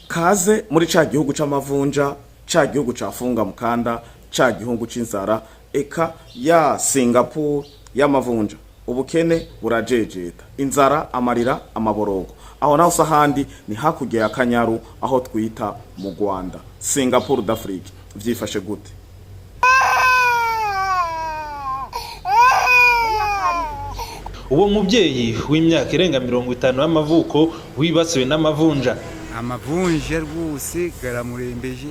Kaze muri ca gihugu c'amavunja, ca gihugu ca funga mukanda, ca gihugu c'inzara, eka ya Singapore y'amavunja. Ubukene burajejeta, inzara, amarira, amaborogo. Aho naho sahandi, ni hakurya ya Kanyaru, aho twita mu Rwanda, Singapore d'Afrique. Vyifashe gute? Uwo mubyeyi w'imyaka irenga 50 y'amavuko wibasiwe n'amavunja. Amavunja rwose garamurembeje.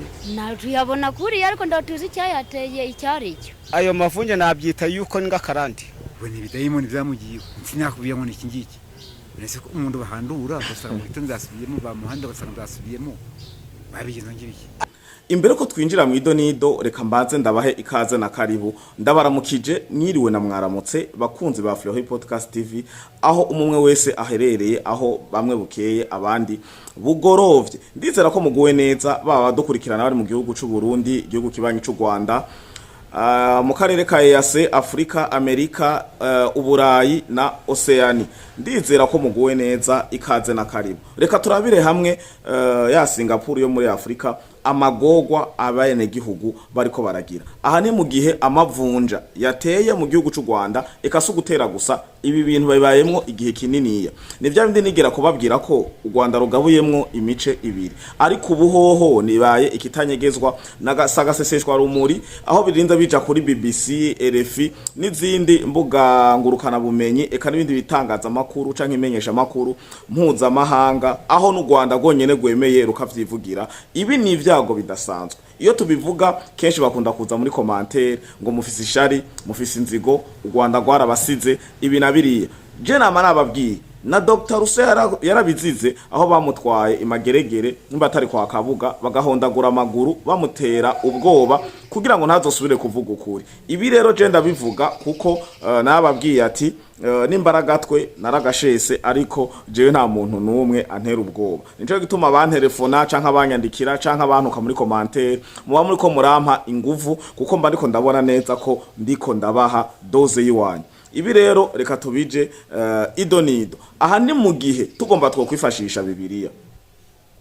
Tuyabona kuriya, ariko ndatuzi icyayateye icyo ari cyo. Ayo mavunja nabyita yuko ni ng'akarande. Ubu ni ibidayimoni byamugiyeho, sinakubwiye ngo ni iki ngiki. Uretse ko umuntu bahandura ugasanga mu gitondo zasubiyemo, bamuhanda ugasanga zasubiyemo, babigenza ngibiki. Imbere ko twinjira mu idonido, reka mbanze ndabahe ikaze na karibu. Ndabaramukije, mwiriwe na mwaramutse, bakunzi ba Fleury Podcast TV, aho umwe wese aherereye, aho bamwe bukeye abandi bugorovye. Ndizera ko muguwe neza, baba badukurikirana bari mu gihugu c'u Burundi, igihugu kibanyi c'u Rwanda, mu karere ka EAC, Afrika, Amerika, Uburayi na Oceani. Ndizera ko muguwe neza, ikaze na karibu. Reka turabire hamwe ya Singapore yo muri Afrika, amagogwa abenegihugu bariko baragira. Aha ni mu gihe amavunja yateye mu gihugu c'u Rwanda. Eka si ugutera gusa, ibi bintu bibayemwo igihe kininiya. Ni vya bindi nigera kubabwira ko u Rwanda rugabuyemwo imice ibiri, ariko ubuhoho nibaye ikitanyegezwa n'agaseseshwa rumuri, aho birinze bija kuri BBC, RFI n'izindi mbuga ngurukana bumenyi, eka n'ibindi bitangazamakuru canke imenyesha makuru mpuzamahanga, aho n'u Rwanda rwonyene rwemeye rukavyivugira. Ibi ni ibyago bidasanzwe. Iyo tubivuga kenshi bakunda kuza muri commentaire ngo mufise ishari, mufise inzigo, u Rwanda rwarabasize, ibi na biriya. Je nama nababwiye, na Dr Rusa yarabizize, aho bamutwaye imageregere, nimba atari kwa Kabuga, bagahondagura amaguru, bamutera ubwoba kugira ngo ntazosubire kuvuga ukuri. Ibi rero je ndabivuga kuko nababwiye ati nimbaragatwe naragashese, ariko jewe nta muntu n'umwe antera ubwoba. Nico gituma abantelefona canke abanyandikira canke abantuka muri commentaire, muba muriko murampa inguvu, kuko mba ndiko ndabona neza ko ndiko ndabaha dose y'iwanyu. Ibi rero reka tubije idonido. Aha ni mu gihe tugomba twokwifashisha Bibiliya,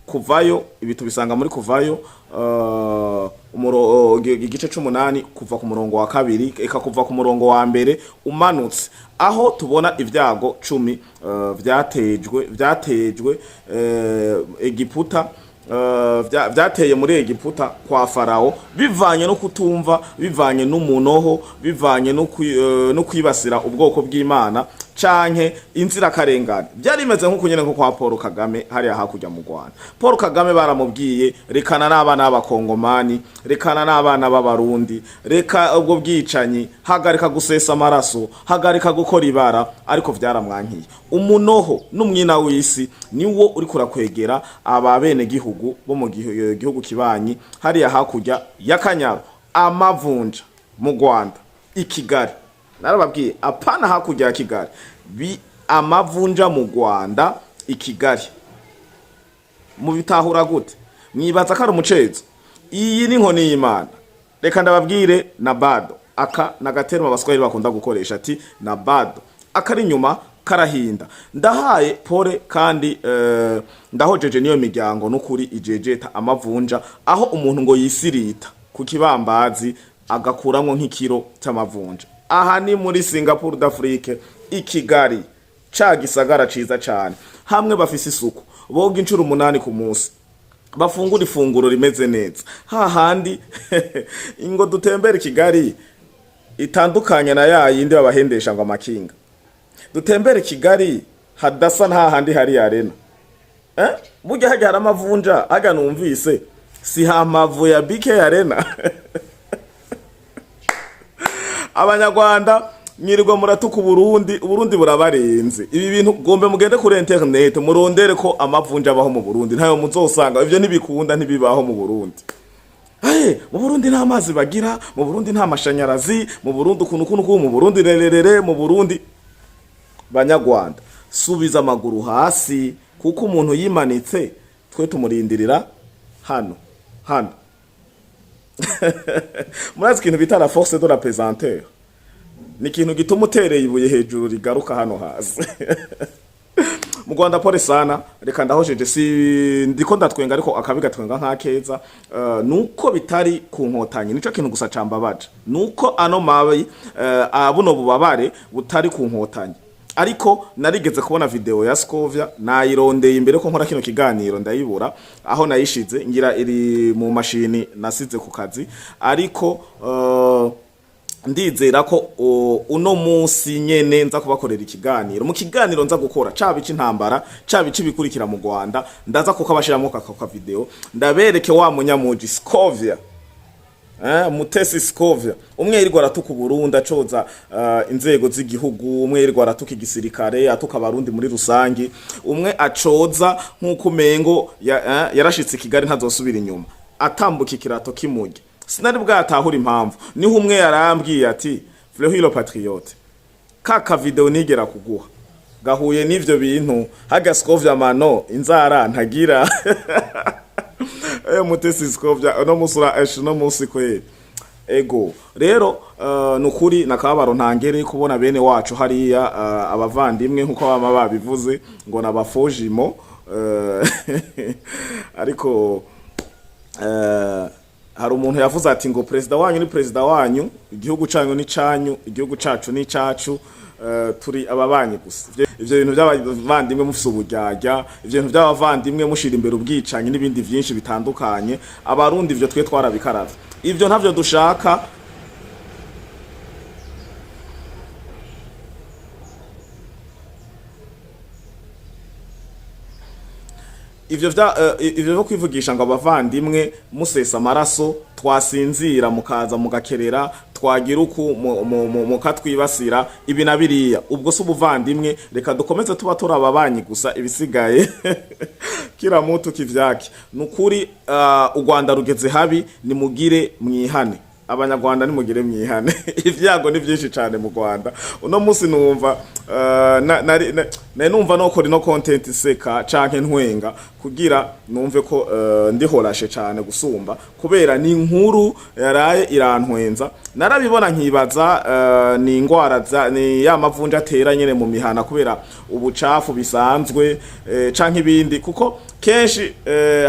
Kuvayo. Ibi tubisanga muri Kuvayo, igice c'umunani, kuva ku murongo wa kabiri, eka kuva ku murongo wa mbere umanutse, aho tubona ibyago 10 vyatejwe Egiputa, vyateye muri Egiputa kwa Farao, bivanye no kutumva, bivanye n'umunoho, bivanye no kwibasira ubwoko bw'Imana canke inzirakarengane. Byari bimeze nk'uko nyene nko kwa Paul Kagame hariya hakurya mu Rwanda. Paul Kagame baramubwiye: rekana n'abana b'Abakongomani, rekana n'abana b'Abarundi, reka ubwo bwicanyi, hagarika gusesa amaraso, hagarika gukora ibara, ariko vyaramwankiye. Umunoho n'umwina w'isi niwo uri kurakwegera aba bene gihugu bo mu gihugu kibanyi hariya hakurya y'Akanyaru. Amavunja mu Rwanda, i Kigali, narababwiye, apana hakurya ya Kigali, bi amavunja mu Rwanda, i Kigali. Mubitahura gute? Mwibaza ko ari umucezo? Iyi ni inkoni y'Imana. Reka ndababwire, na bado aka nagaterma Abaswahili bakunda gukoresha, ati na bado akari inyuma karahinda. Ndahaye pole kandi ndahojeje niyo miryango n'ukuri ijejeta amavunja, aho umuntu ngo yisirita ku kibambazi agakuramwo nk'ikiro c'amavunja. Aha ni muri Singapore d'Afrique, i Kigali, ca gisagara ciza cane, hamwe bafise isuku, boga incuro 8 ku munsi, bafungura ifunguro rimeze neza, hahandi ingo dutembera Kigali itandukanye na ya yindi babahendesha ngo amakinga. Dutembere Kigali hadasa nta handi hari arena. Burya hajya hari amavunja, hajya numvise si hamavu ya BK Arena. Abanyarwanda mwirirwa muratuka Uburundi, Uburundi burabarenze. Ibi bintu gombe mugende kuri internet murondere ko amavunja abaho mu Burundi, ntayo muzosanga. Ivyo ntibikunda, ntibibaho mu Burundi. Hey, mu Burundi nta mazi bagira, mu Burundi nta mashanyarazi, mu Burundi ukuntu ukuntu ukuntu, mu Burundi rererere, mu Burundi. Banyarwanda, subiza amaguru hasi, kuko umuntu yimanitse twe tumurindirira hano hano. Murazi ikintu bita la force de la pesanteur, ni ikintu gituma utereye ibuye hejuru rigaruka hano hasi. Mu Rwanda, pole sana. Reka ndahosheje, si ndiko ndatwenga, ariko akabi gatwenga nk'akeza. Nuko bitari ku Nkotanyi, nico kintu gusa cambabaje, nuko ano mabi, buno bubabare butari ku Nkotanyi. Ariko narigeze kubona video ya Scovia, nayirondeye imbere ko nkora kino kiganiro ndayibura aho nayishize, ngira iri mu mashini nasize ku kazi. Ariko ndizera ko uno munsi nyene nza kubakorera ikiganiro. Mu kiganiro nza gukora, caba ic'intambara, caba ic'ibikurikira mu Rwanda, ndaza kuko abashiramwo ka video, ndabereke wa munyamuji Scovia, Mutesi Scovia, umwe yirirwa aratuka Burundi, acoza inzego z'igihugu, umwe yirirwa aratuka igisirikare, atuka Abarundi muri rusangi, umwe acoza nk'uko umengo yarashitse i Kigali ntazosubira inyuma, atambuka ikirato kimurya. Sinari bwatahura impamvu. Niho umwe yarambwiye ati: "Fleury le Patriote, ka video nigera kuguha gahuye n'ivyo bintu haga Scovia mano inzara ntagira." Mutesi Scovia, uno musi ura eshe, uno musi kweli. Ego rero, nukuri nakababaro ntangere kubona bene wacu hariya, abavandimwe nkuko bama babivuze ngo nabafojimo, ariko hari umuntu yavuze ati ngo perezida wanyu ni perezida wanyu, igihugu canyu ni canyu, igihugu cacu ni cacu, turi ababanyi gusa. Ivyo bintu by'abavandimwe mufise uburyarya, ivyo bintu by'abavandimwe mushira imbere ubwicanyi n'ibindi vyinshi bitandukanye, Abarundi ivyo twe twarabikaravye, ivyo ntavyo dushaka. Ivyo byo kwivugisha ngo abavandimwe musesa amaraso, twasinzira mukaza mugakerera, twagira uku mukatwibasira, ibi na biriya, ubwo si ubuvandimwe. Reka dukomeze tuba turi ababanyi gusa, ibisigaye kila mutu kivyake. Nukuri u Rwanda rugeze habi, nimugire mwihane. Abanyarwanda, nimugire mwihane, ibyago ni byinshi cyane mu Rwanda. Uno munsi numva nari numva nokora ino content seka canke ntwenga kugira numve ko ndihorashe cyane gusumba, kubera ni inkuru yaraye irantwenza. Narabibona nkibaza ni ingwara za ni ya mavunja atera nyene mu mihana kubera ubucafu bisanzwe, canke ibindi, kuko kenshi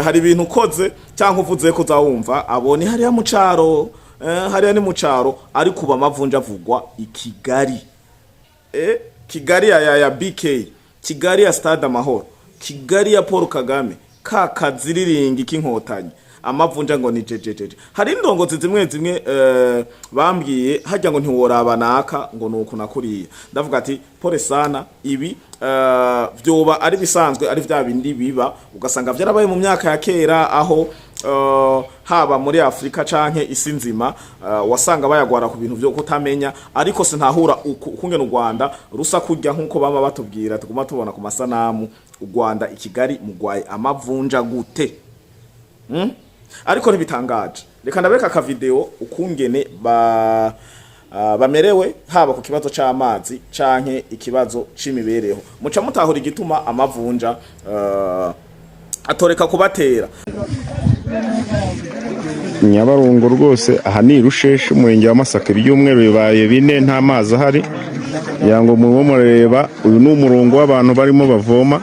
hari ibintu ukoze cyangwa uvuze ko uzawumva abone hariya mu caro, hariya ni mu caro. Ariko ubu amavunja avugwa i Kigali, Kigali ya BK, Kigali ya Stade Amahoro, Kigali ya Paul Kagame, ka kaziriringi k'Inkotanyi, amavunja ngo ni jejejeje. Hari indongozi zimwe zimwe bambwiye hajya ngo ntiworaba naka ngo nuku nakuriye. Ndavuga ati pole sana, ibi vyoba ari bisanzwe, ari vya bindi biba ugasanga vyarabaye mu myaka ya kera, aho haba muri Afrika canke isi nzima, wasanga bayagwara ku bintu vyo kutamenya. Ariko sintahura ukungene u Rwanda rusa kurya nkuko bama batubwira, tuguma tubona ku masanamu. U Rwanda, i Kigali mugwaye amavunja gute? Ariko ntibitangaje. Reka ndabereka aka video ukungene ba bamerewe, haba ku kibazo c'amazi canke ikibazo c'imibereho, muca mutahura igituma amavunja atoreka kubatera. Nyabarongo rwose, aha ni Rusheshe, umurenge wa Masaka. Ibyumweru bibaye 4 nta mazi ahari. Kugira ngo murimo murareba, uyu ni umurongo w'abantu barimo bavoma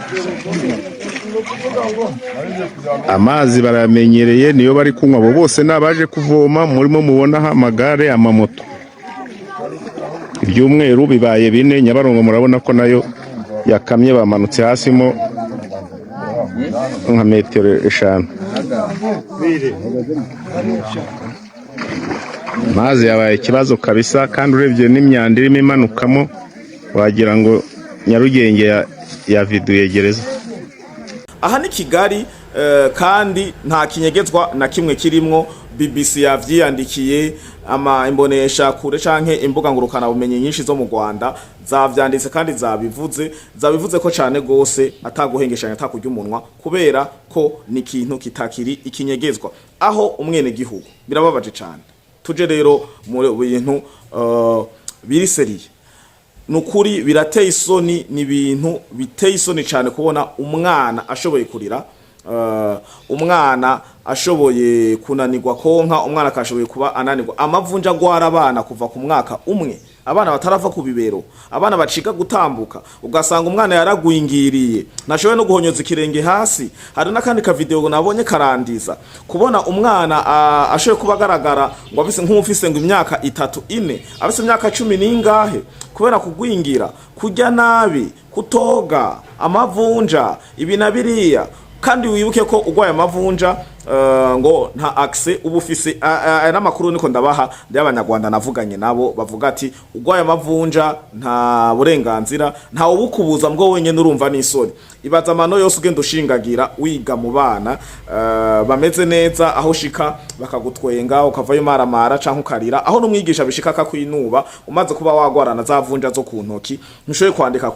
amazi, barayamenyereye, niyo bari kunywa. Abo bose ni abaje kuvoma murimo mubonaho amagare, amamoto. Ibyumweru bibaye 4. Nyabarongo murabona ko nayo yakamye, bamanutse hasi mo nka metero 5. Amazi yabaye ikibazo kabisa, kandi urebye n'imyanda irimo imanukamo wagira ngo Nyarugenge yaviduye gereza. Aha ni Kigali, kandi nta kinyegezwa na kimwe kirimwo. BBC yavyiyandikiye, ama imbonesha kure canke imbuga ngurukana bumenyi nyinshi zo mu Rwanda zavyanditse kandi zabivuze ko cane gose, ataguhengeshanya, atakurya umunwa, kubera ko ni ikintu kitakiri ikinyegezwa aho umwene gihugu. Birababaje cane. Tuje rero mu bintu biri sérieux. Nukuri birateye isoni, ni ibintu biteye isoni cyane kubona umwana ashoboye kurira, umwana ashoboye kunanirwa konka, umwana akashoboye kuba ananirwa. Amavunja agwara abana kuva ku mwaka umwe. Abana batarava ku bibero, abana baciga gutambuka, ugasanga umwana yaragwingiriye, ntashoboye no guhonyoza ikirenge hasi. Hari n'akandi ka video nabonye karandiza, kubona umwana ashoboye kuba agaragara ngo afise nk'ufise ngo imyaka 3, 4, afise imyaka 10 n'ingahe, kubera kugwingira, kurya nabi, kutoga, amavunja, ibi na biriya. Kandi wibuke ko urwaye amavunja ngo nta accès uba ufise. Aya n'amakuru niko ndabaha y'abanyarwanda navuganye nabo, bavuga ati urwaye amavunja nta burenganzira, nta ubukubuza mbwo wenyene urumva n'isoni. Ibaza amano yose ugenda ushingagira wiga mu bana bameze neza, aho ushika bakagutwenga, ukavayo maramara canke ukarira, aho n'umwigisha bishika akakwinuba umaze kuba wagwarana za vunja zo ku ntoki, ntushoboye kwandika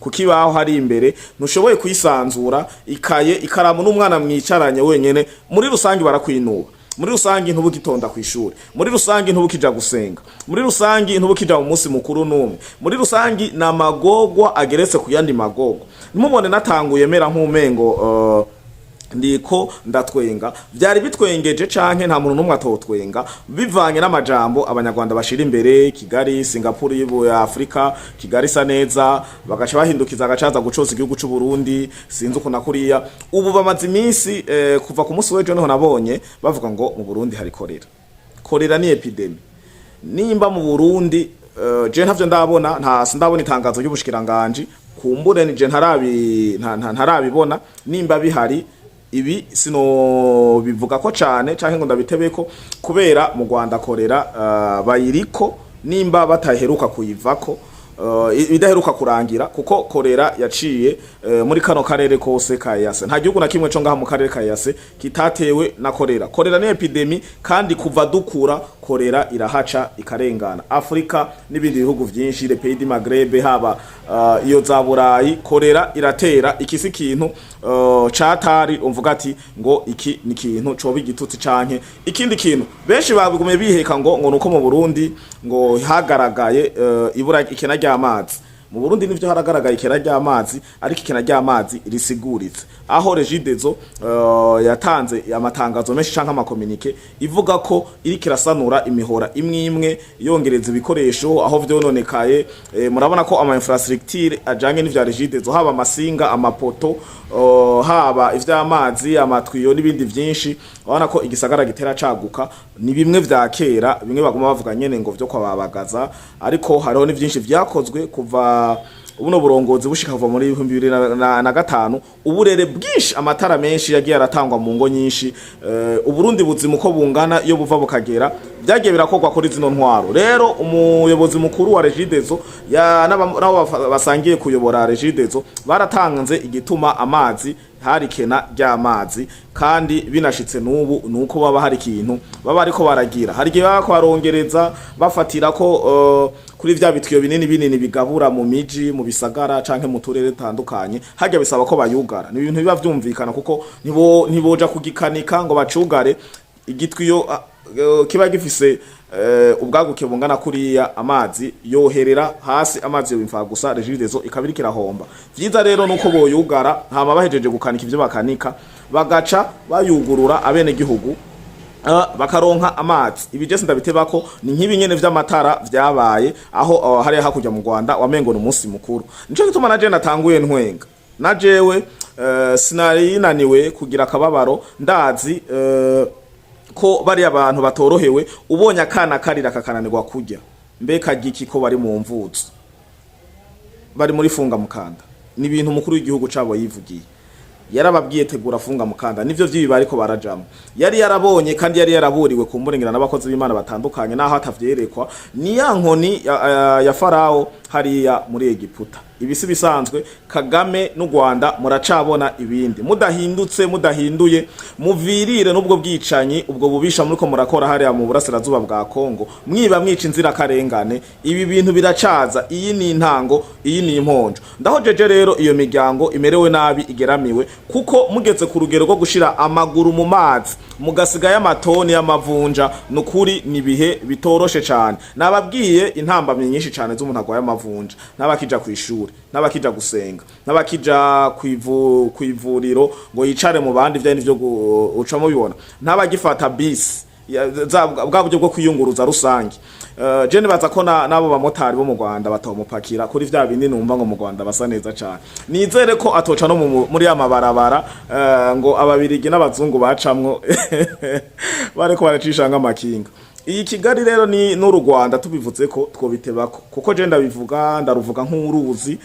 ku kibaho hari imbere, ntushoboye kwisanzura, ikaye, ikaramu n'umwana mwicaranye wenyene, muri rusange barakwinuba. Muri rusange ntubugitonda ku ishuri, muri rusange ntubukija gusenga, muri rusange ntubukija mu munsi mukuru n'umwe. Muri rusange ni amagogwa ageretse ku yandi magogwa. Nimubone natanguye mera nk'umengo ndiko ndatwenga, byari bitwengeje canke nta muntu n'umwe atotwenga bivanye n'amajambo abanyarwanda bashira imbere: Kigali Singapore y'Ibu ya Afrika, Kigali isa neza, bagaca bahindukiza agacaza gucoza igihugu c'u Burundi, sinzi ukuntu kuriya. Ubu bamaze iminsi kuva ku munsi w'ejo niho nabonye bavuga ngo mu Burundi hari choléra. Choléra ni épidémie. Nimba mu Burundi je ntavyo ndabona, nta sindabona itangazo ry'ubushikiranganje, kumbure ni je ntarabibona. Nimba bihari, ibi sino bivuga ko cane canke ngo ndabitebeko, kubera mu Rwanda choléra bayiriko, nimba bataheruka kuyivako, idaheruka kurangira, kuko choléra yaciye muri kano karere kose ka EAC. Nta gihugu na kimwe co ngaha mu karere ka EAC kitatewe na choléra. Choléra ni épidémie, kandi kuva dukura choléra irahaca ikarengana Afrika n'ibindi bihugu vyinshi, les pays du Maghreb, haba iyo za Burayi, choléra iratera. Iki si kintu catari umvuga ati ngo iki ni kintu coba igitutsi canke ikindi kintu. Benshi babigume biheka ngo nuko mu Burundi ngo hagaragaye ibura, ikena ry'amazi mu Burundi. Nivyo, haragaragaye ikena ry'amazi, ariko ikena ry'amazi risiguritse, aho Regideso yatanze amatangazo menshi canke ama communiqués ivuga ko iriko irasanura imihora imwe imwe, yongereza ibikoresho aho vyononekaye. Murabona ko ama infrastructure ajanye n'ivya Regideso, haba amasinga, amapoto, haba ivy'amazi, amatwiyo n'ibindi vyinshi, urabona ko igisagara gitera caguka. Ni bimwe vya kera, bimwe baguma bavuga nyene ngo vyo kwababagaza, ariko hariho n'ivyinshi vyakozwe kuva buno burongozi bushika, kuva muri 2005, uburere bwinshi, amatara menshi yagiye aratangwa mu ngo nyinshi. Uburundi buzima uko bungana, iyo buva bukagera, byagiye birakorwa kuri zino ntwaro. Rero umuyobozi mukuru wa Regideso n'abo basangiye kuyobora Regideso baratanze igituma amazi hari kena ry'amazi, kandi binashitse n'ubu nuko baba hari ikintu baba ariko baragira, hari igihe baba barongereza bafatira ko kuri vya bitwiyo binini binini bigabura mu miji, mu bisagara canke mu turere dutandukanye. Harya bisaba ko bayugara, ni ibintu biba vyumvikana, kuko ntiboja kugikanika ngo bacugare igitwiyo kiba gifise ubwaguke bungana kuriya, amazi yoherera hasi, amazi yo gusa Regideso ikaba iriko irahomba. Vyiza rero nuko boyugara, hama bahejeje gukanika ivyo bakanika bagaca bayugurura, abene gihugu bakaronka amazi. Ibi je ndabitebako, ni nk'ibi nyene vy'amatara vyabaye aho hariya hakurya mu Rwanda, wamengo ni umunsi mukuru. Nico gituma naje natanguye ntwenga, na jewe sinari naniwe kugira akababaro. Ndazi ko bariya abantu batorohewe. Ubonye akana karira kakananirwa kurya, mbe kagiki ko bari mu mvuzo, bari muri funga mukanda? Ni ibintu umukuru w'igihugu cabo yivugiye, yarababwiye tegura funga mukanda, nivyo vyibi bariko barajamwo. Yari yarabonye kandi yari yaraburiwe kumburengera n'abakozi b'Imana batandukanye, naho atavyerekwa. Ni ya nkoni ya Farao hariya muri Egiputa. Ibisi bisanzwe, Kagame n'u Rwanda muracabona ibindi mudahindutse, mudahinduye muvirire n'ubwo bwicanyi, ubwo bubisha muriko murakora hariya mu burasirazuba bwa Kongo, mwiba, mwica inzirakarengane. Ibi bintu biracaza. Iyi ni intango, iyi ni imponjo. Ndahojeje rero iyo miryango imerewe nabi, igeramiwe, kuko mugeze ku rugero rwo gushira amaguru mu mazi mugasigayo amatoni y'amavunja, nukuri ni ibihe bitoroshe cane. Nababwiye intambamyi nyinshi cane z'umuntu agwaye amavunja: n'abakija kw'ishuri, n'abakija gusenga, n'abakija kw'ivuriro ngo yicare mu bandi, vya nivyo uca mubibona, n'abagifata bisi. bwa buryo bwo kwiyunguruza rusange. Je nibaza ko n'abo bamotari bo mu Rwanda batomupakira kuri vya bindi numva ngo mu Rwanda basa neza cane. Nizere ko atoca no muri ya mabarabara ngo ababirigi n'abazungu bacamwo bariko baracisha nk'amakinga. Iyi Kigali rero ni n'uru Rwanda tubivuze ko twobitebako, kuko je ndabivuga, ndaruvuga nk'uruzi,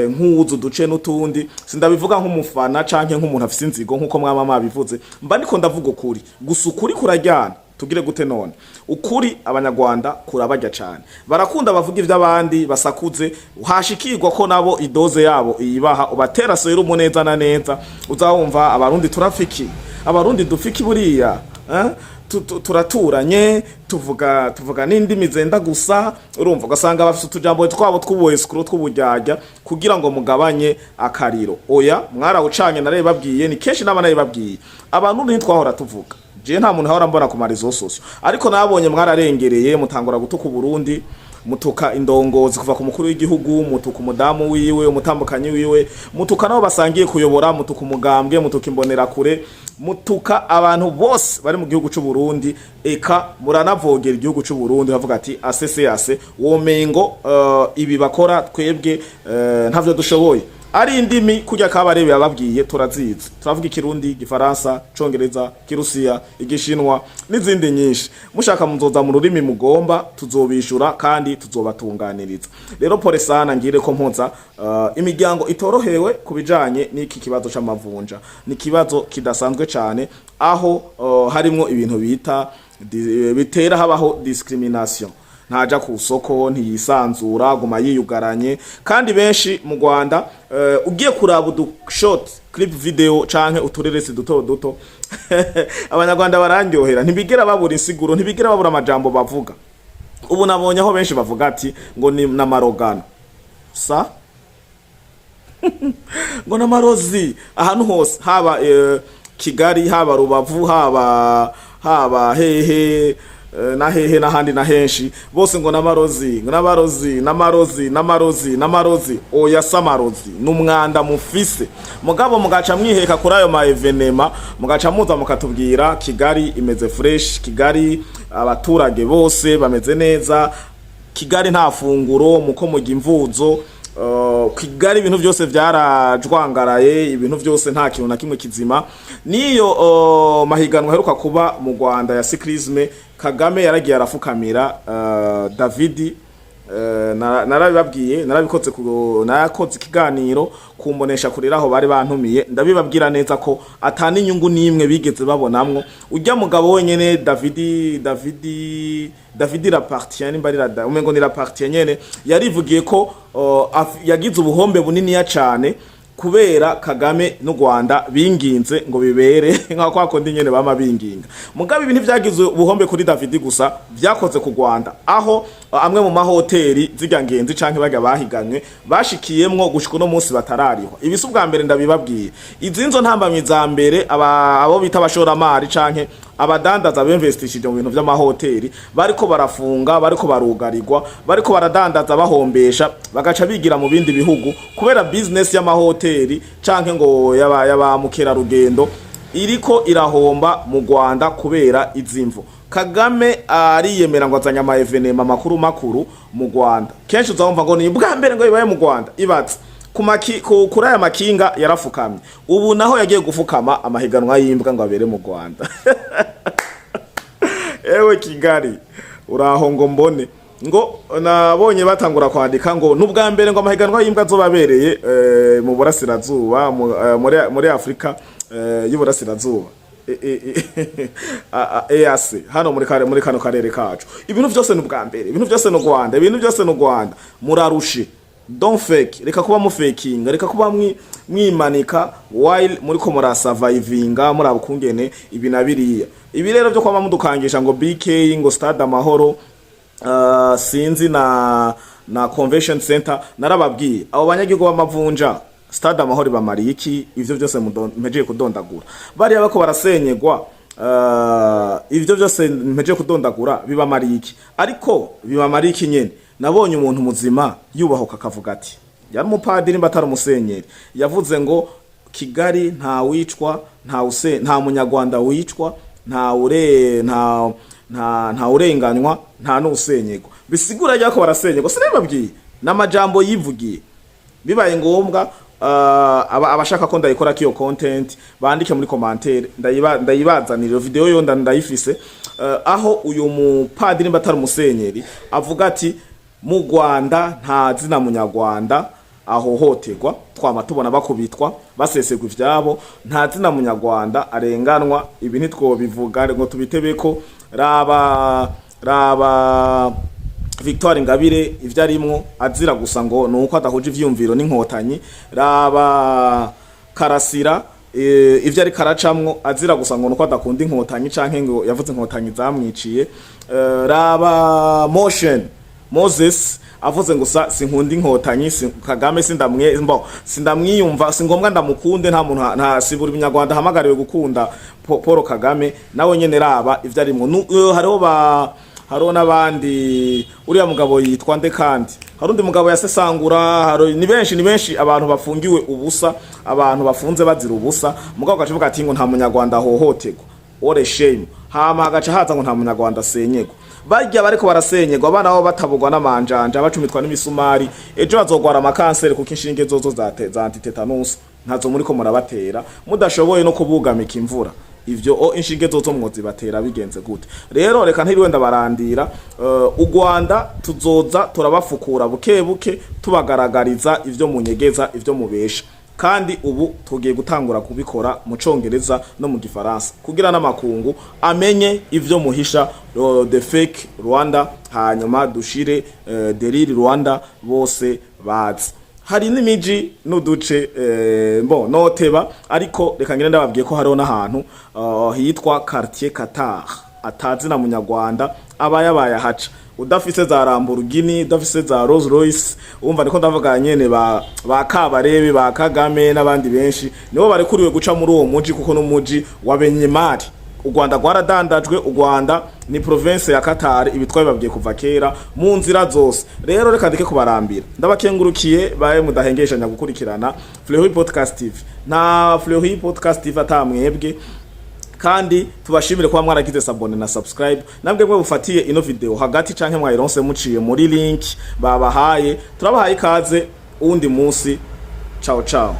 nk'uzi uduce n'utundi. Sindabivuga nk'umufana canke nk'umuntu afise inzigo nk'uko mwama mwabivuze. Mba ndiko ndavuga ukuri gusa. Ukuri kuraryana, tugire gute none? Ukuri abanyarwanda kurabarya cane. Barakunda bavuga ivy'abandi, basakuze, hashikirwa ko nabo idoze yabo iyibaha ubatera serumu neza na neza. Uzawumva abarundi turafiki, abarundi dufiki buriya, eh? Turaturanye, tuvuga n'indimi zenda gusa. Urumva ugasanga bafite utujambo twabo tw'ubuesikuru, tw'uburyarya, kugira ngo mugabanye akariro. Oya, mwarawucanye. Narabibabwiye, ni kenshi n'aba narabibabwiye. Abantu ntitwahora tuvuga, je nta muntu ahora mbona ku ma réseaux sociaux, ariko nabonye mwararengereye, mutangura gutuka Uburundi, mutuka indongozi kuva ku mukuru w'igihugu, mutuka umudamu wiwe, umutambukanyi wiwe, mutuka nabo basangiye kuyobora, mutuka umugambwe, mutuka imbonerakure, mutuka abantu bose bari mu gihugu c'u Burundi, eka muranavogera igihugu c'u Burundi. Bavuga ati asese ase womengo ibi bakora twebwe ntavyo dushoboye. Ari indimi kurya kabarebe yababwiye turazizi: turavuga ikirundi, igifaransa, congereza, kirusiya, igishinwa n'izindi nyinshi. Mushaka muzoza mu rurimi mugomba, tuzobishura kandi tuzobatunganiriza. Rero pole sana, ngire ko mpoza imiryango itorohewe ku bijanye n'iki kibazo c'amavunja. Ni ikibazo kidasanzwe cane, aho harimwo ibintu bita bitera habaho discrimination. Ntaja ku soko, ntiyisanzura, guma yiyugaranye. Kandi benshi mu Rwanda, ugiye kuraba udu short clip video canke utureresi duto duto, abanyarwanda barandyohera. Ntibigera babura insiguro, ntibigera babura amajambo bavuga. Ubu nabonye aho benshi bavuga ati ngo ni n'amarogano sa ngo n'amarozi ahantu hose, haba Kigali, haba Rubavu, haba hehe na hehe n'ahandi na henshi, bose ngo n'amarozi, ngo n'amarozi, n'amarozi, n'amarozi, n'amarozi. Oya, s'amarozi, n'umwanda mufise. Mugabo mugaca mwiheka kuri ayo ma événements, mugaca muza mukatubwira Kigali imeze fresh, Kigali abaturage bose bameze neza, Kigali nta funguro muko mujya imvuzo, Kigali ibintu byose byarajwangaraye, ibintu byose nta kintu na kimwe kizima. Niyo mahiganwa aheruka kuba mu Rwanda ya cyclisme, Kagame yaragiye arafukamira Davidi. Narabibabwiye, narabikoze ku narakoze ikiganiro kumbonesha kurira aho bari bantumiye, ndabibabwira neza ko atani inyungu nimwe bigeze babonamwo. Ujya mugabo wenyene Davidi Lapartien, nimba ari umengo ni Lapartien nyene, yarivugiye ko yagize ubuhombe buniniya cane kubera Kagame n'u Rwanda binginze ngo bibere nka kwa kundi nyene bama binginga. Mugabe ibi ntivyagize ubuhombe kuri David gusa, vyakoze ku Rwanda, aho amwe mu mahoteli zirya ngenzi canke barya bahiganywe bashikiyemwo gushika uno munsi batararihwa. Ibi si ubwa mbere ndabibabwiye. Izi nzo ntambamyi za mbere, abo bita abashoramari canke abadandaza bemvestishije mu bintu vy'amahoteli bariko barafunga, bariko barugarirwa, bariko baradandaza bahombesha, bagaca bigira mu bindi bihugu, kubera business y'amahoteli canke ngo yaba mukerarugendo iriko irahomba mu Rwanda kubera izimvo. Kagame ariyemera ngo azanye ama événements makuru makuru mu Rwanda. Kenshi uzumva ngo ni bwa mbere ngo bibaye mu Rwanda. Ibatse kuri aya makinga yarafukamye, ubu naho yagiye gufukama amahiganwa y'imbwa ngo abere mu Rwanda. Ewe Kigali, uraho ngo mbone ngo nabonye batangura kwandika ngo n'ubwa mbere ngo amahiganwa y'imbwa azobabereye mu burasirazuba, muri Afrika y'uburasirazuba, EAC, hano muri kano karere kacu. Ibintu byose ni ubwa mbere, ibintu byose ni u Rwanda, ibintu byose ni u Rwanda. Murarushe, don't fake. Reka kuba mufakinga, reka kuba mwimanika while muriko murasurvivinga, muraba ukungene ibi na biriya. Ibi rero byo kwama mudukangisha ngo BK, ngo Stade Amahoro, sinzi na Convention Center, narababwiye abo banyagihugu b'amavunja Stade Amahoro bamariye iki? Ivyo byose mpejeje kudondagura, bariya bako barasenyegwa, ivyo byose mpejeje kudondagura bibamariye iki? Ariko bibamariye iki nyene? Nabonye umuntu muzima yubahuka akavuga ati, yari umupadiri mba atari umusenyeri, yavuze ngo Kigali nta wicwa, nta munyarwanda wicwa. Nta ure nta nta nta urenganywa, nta n'usenyegwa. Bisigura yuko barasenyegwa. Sinababwiye n'amajambo yivugiye. Bibaye ngombwa, abashaka ko ndayikora kiyo content bandike muri commentaire, ndayibazanira iyo video yo ndayifise, aho uyu mupadiri, mba atari umusenyeri, avuga ati mu Rwanda nta zina munyarwanda ahohoterwa. Twama tubona bakubitwa, basesegwa ivyabo. Nta zina munyarwanda arenganwa. Ibi ntitwobivuga ngo tubitebeko. Raba, raba Victoire Ingabire ivyo arimwo, azira gusa ngo nuko adahuje ivyumviro n'Inkotanyi. Raba Karasira, ivyo ari karacamwo, azira gusa ngo nuko adakunda Inkotanyi canke ngo yavuze Inkotanyi zamwiciye. Raba Motion Moses avuze ngo sinkunda Inkotanyi, Kagame sindamwe mbo sindamwiyumva, si ngombwa ndamukunde. Nta muntu, nta si buri munyarwanda ahamagariwe gukunda Paul Kagame. Nawe nyene raba ivyo arimwo. Hariho ba hariho n'abandi. Uriya mugabo yitwa nde? Kandi hari undi mugabo yasesangura. Hari ni benshi, ni benshi, abantu bafungiwe ubusa, abantu bafunze bazira ubusa. Mugabo gaca avuga ati ngo nta munyarwanda ahohoterwa. What a shame! Hama hagaca haza ngo nta munyarwanda asenyegwa. Barya bariko barasenyegwa, abana babo batabugwa n'amanjanja, bacumitwa n'imisumari, ejo bazogwara amakanseri, kuko inshinge zozo za antitetanus ntazo muriko murabatera. Mudashoboye no kubugamika imvura, ivyo o inshinge zozo mwozibatera bigenze gute? Rero reka ntiriwe ndabarandira. U Rwanda tuzoza turabafukura buke buke, tubagaragariza ivyo munyegeza, ivyo mubesha. Kandi ubu tugiye gutangura kubikora mu Congereza no mu Gifaransa kugira n'amakungu amenye ivyo muhisha, the fake Rwanda. Hanyuma dushire the real Rwanda bose bazi. Hari n'imiji n'uduce, bon, noteba, ariko reka ngire ndababwiye ko hariho n'ahantu hitwa quartier Qatar, atazi na munyarwanda aba yabaye ahaca. Udafise za Lamborghini, udafise za Rolls Royce, umva niko ndavuga nyene ba Kabarebe, ba Kagame n'abandi benshi, nibo barekuriwe guca muri uwo muji, kuko n'umuji wa Benyemari. U Rwanda rwaradandajwe. U Rwanda ni province ya Qatar, ibi twabibabwiye kuva kera mu nzira zose. Rero reka ndeke kubarambira. Ndabakengurukiye baye mudahengeshanya gukurikirana Fleury Podcast TV. Nta Fleury Podcast TV atamwebwe. Kandi tubashimire kuba mwaragize s'abonner na subscribe. Nabwe bwe bufatiye ino video hagati canke mwayironse muciye muri link babahaye, turabahaye ikaze. Uwundi munsi, ciao ciao.